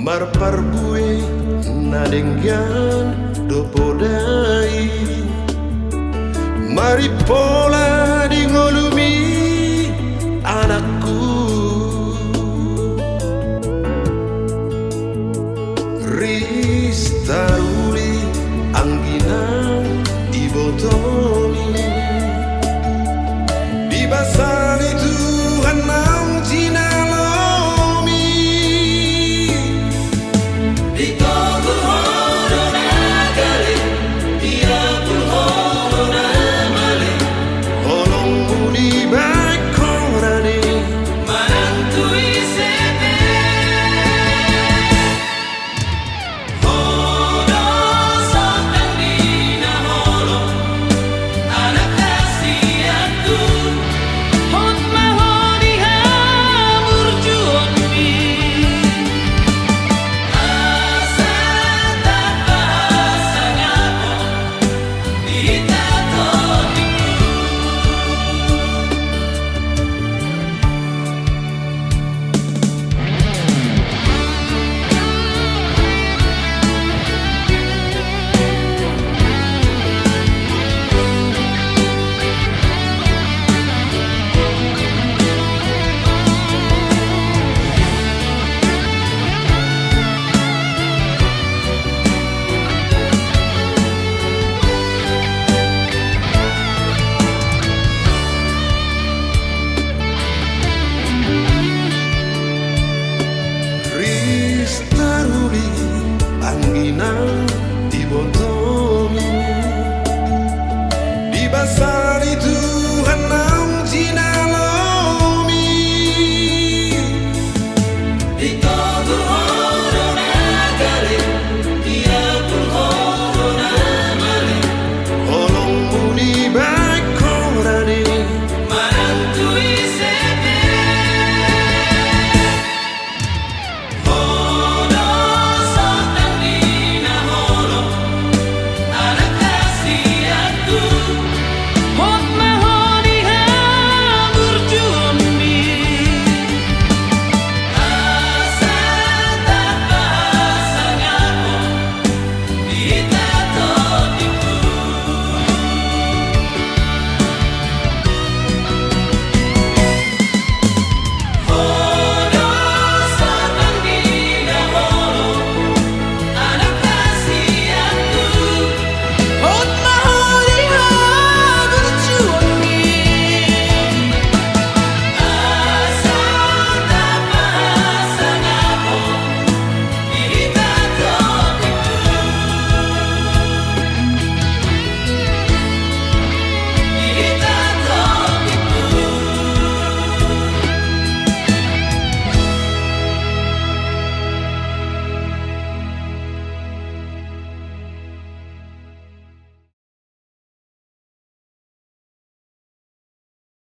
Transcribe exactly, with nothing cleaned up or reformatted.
Marparbue na denggan do poda i, marimpola di ngolumi anakku. Ris Taruli anggi nang ibotomi, dibasa ni Tuhan naung jinalomi. Ditogu ho do na gale, diapul ho do na male, holongmu dibahen ho rade, manang tu ise pe. Ho do sondang ni na holong, anak hasianku. Hot ma ho di hamurjuonmi, asa tapasangapon di hita tondingku. Ris Taruli anggi nang